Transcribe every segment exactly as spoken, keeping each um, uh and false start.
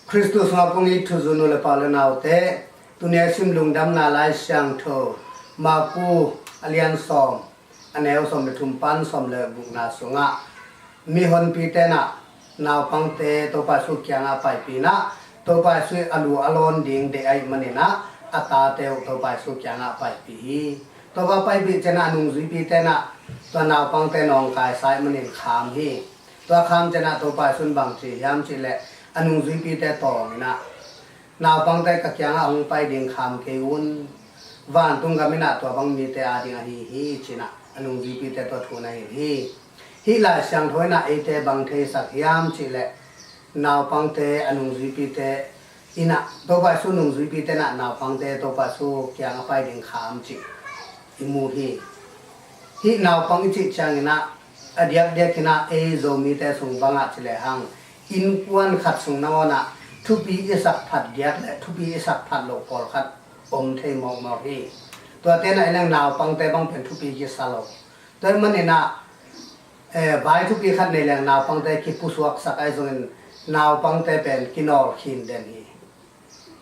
Khristu sungah kong it thuzui nu le pa le naute, tuni a sim Lungdamna Lai Siangtho, Maku a lian sawm, a neu sawm le thum pan sawm le gukna sungah, mihonpite in ah naupangte Topa Jesu kiangah paipih in ah, Topa Jesu a lu a lawn ding deih ahih manin ah, a tate uh Topa Jesu kiangah paipih hi. Topa paipih ciangin ah a nungzuipite in ah tua naupangte nawngkaisa ahih manin kham hi. Tua kham ciangin ah Topa Jesu in bang ci hiam cih leh, a nungzuipite tawng in ah, naupangte ka kiangah hong pai ding kham kei un. Vantung gam in ah tua bang mite ading ahi hi, ci-in ah a nungzuipite tawh thu na hilh hi. Hih Lai Siangtho in ah eite bang theisak hiam cih leh, naupangte a nungzuipite in ah, Topa Jesu nungzuipite in ah naupangte Topa Jesu kiangah pai ding kham cih i mu hi. Hih naupang i cih ciangin ah, a diakdiak in ah ei Zomite sung bangah ci lehang, innkuan khat sung nangawn ah thupi i sak phat diak le thupi i sak phat loh pawlkhat om thei mawkmawk hi. Tuate in ah i leng naupangte bang pen thupi kisa lo. Tua ahih manin ah, eh, vai thupi khat nei leng naupangte kipusuaksak ahi zongin, naupangte pen kinawlkhin den hi.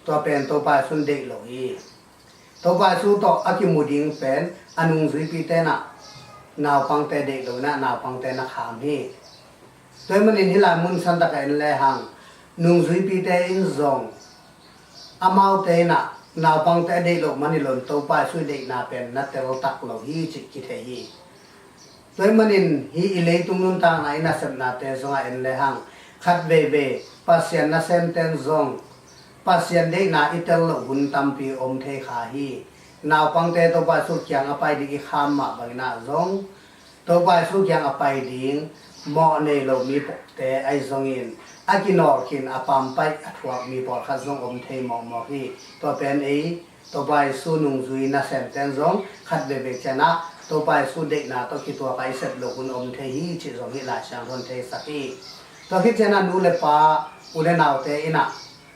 Tua pen Topa Jesu in deih lo hi. Topa Jesu tawh a kimu ding pen a nungzuipite in ah naupangte deih lo in ah naupangte na kham hi. Tua ahih manin hih lai mun santak ah en lehang, nungzuipite in zong amaute in ah naupangte a deih loh man hi lo in, Topa Jesu deihna pen na teltak lo hi cih kithei hi. Tua ahih manin hih i leitung nuntakna i nasepnate zongah en lehang, khatveivei Pasian nasemte in zong Pasian deihna i tel loh hun tampi om thei kha hi. Naupangte Topa Jesu kiang a pai ding i kham mah bangin ah zong, Topa Jesu kiang a pai ding mawh nei lo mipawlkhatte ahi zongin, a kinawlkhin, a pampaih, a thuak mipawlkhat zong om thei mawkmawk hi. Tua pen ei Topa Jesu nungzui nasemte in zong khatveivei ciangin ah Topa Jesu deihna tawh kituak a i sep loh hun om thei hi cih zong hih Lai Siangtho in theisak hi. Tua khit ciangin ah nu le pa, u le naute in ah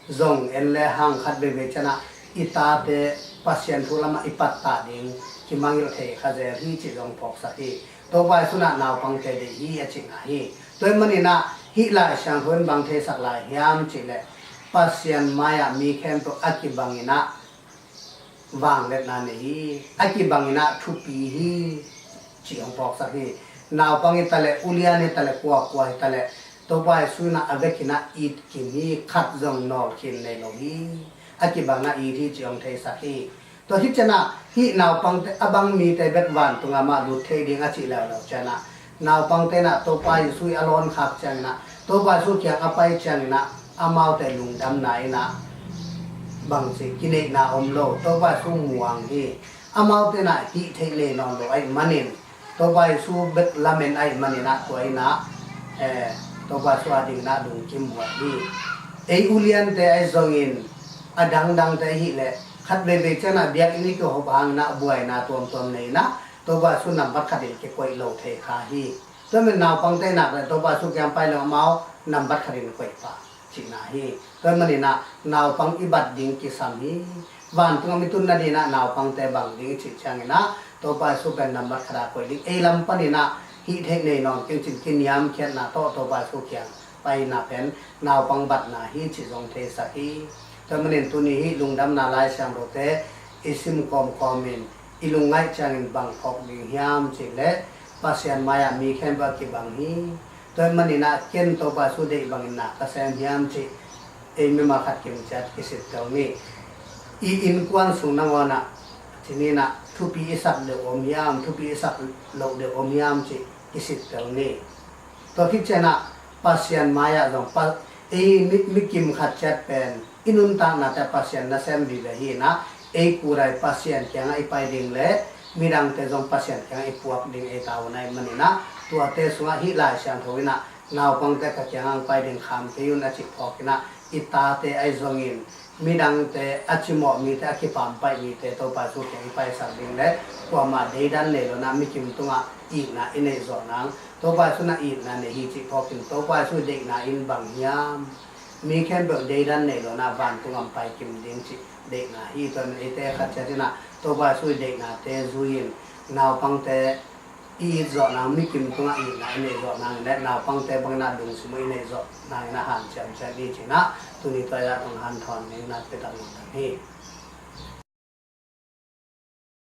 zong en lehang khatveivei ciangin ah i tate Pasian thu lamah i pattah ding kimangngilh thei kha zel hi cih zong phawksak hi. Topa Jesu in ah naupangte deih hi a cihna hi. Tua ahih manin ah hih Lai Siangtho in bang theisak lai hiam cih leh, Pasian mai-ah mi khempeuh a kibangin ah vangliatna nei hi, a kibangin ah thupi hi cih hong phawksak hi. Naupang hi taleh, ulian hi taleh, kuakua hi taleh, Topa Jesu in ah a vekin ah it kim hi, khat zong nawlkhin nei lo hi. A kibangin ah it hi cih hong theisak hi. Tua khit ciangin ah hih naupangte, a bang mite bek vantungah mah lut thei ding a cih leuleu ciangin ah, naupangte in ah Topa Jesu i a lawn khak ciangin ah, Topa Jesu kiang a pai ciangin ah, amaute lungdamna in ah bangci kineihna om lo, Topa Jesu muang hi. Amaute in ah hih theih nei nawn lo ahih manin, Topa Jesu bek lamen ahih manin ah tua in ah, eh, Topa Jesu a dingin ah lungkim huai hi. Ei uliante ahi zongin, a dangdangte ahih leh, khatveivei ciangin ah biakinn i kihop hangin ah buaina tuamtuam nei in ah, Topa Jesu nambat khatin kikoih lo thei kha hi. Tua ahih manin naupangte in ah Topa Jesu kiang pai leng amau nambat khatin koih pah cihna hi. Tua ahih manin ah naupang i bat ding kisam hi. Vantungah mi tun nadingin ah naupangte bang ding i cih ciangin ah, Topa Jesu pen nambat khat ah koih ding. Ei lam panin ah hih theih nei nawn kei cin, kiniamkhiatna tawh Topa Jesu kiang paina pen naupang batna hi cih zong theisak hi. Tua ahih manin tuni hih Lungdamna Lai Siangthote i sim kawmkawmin, i lungngaih ciangin bang phawk ding hiam cih leh, Pasian mai-ah mi khempeuh a kibang hi. Tua ahih manin ah ken Topa Jesu deih bangin na ka sem hiam cih ei mimal khat kimciat kisittel ni. I innkuan sung nangawn ah, ci ni in ah, thupi i sak deuh om hiam, thupi i sak loh deuh om hiam cih kisittel ni. Tua khit ciangin ah Pasian mai-ah zong pa, ei mi, mi kim khat ciat pen i nuntaknate ah Pasian nasem vive hi in ah, ei kulai Pasian kiangah i pai ding le midangte zong Pasian kiangah i puak ding ei tavuan ahih manin ah, tuate sungah hih Lai Siangtho in ah, naupangte ka kiangah hong pai ding kham kei un a cih phawkin ah, i tate ahi zongin, midangte, a cimawh mite, a kipampaih mite Topa Jesu kiang i paisak ding le, kuamah deidan nei lo in ah mi kim tungah itna i neih zawh nang, Topa Jesu in ah itna nei hi cih phawkin, Topa Jesu deihna in bang hiam? Mi khempeuh deidan nei lo in ah vantung gam pai kim ding cih deihna hi. Tua ahih manin eite khat ciat in ah Topa Jesu deihna te zui-in, naupangte i it zawh nang, mi kim tungah itna i neih zawh nang le naupangte bangin ah lungsim uh i neih zawh nangin ah hanciam ciat ni ci-in ah, tuni tua ah hong hanthawn ding na pia tak lawm hi.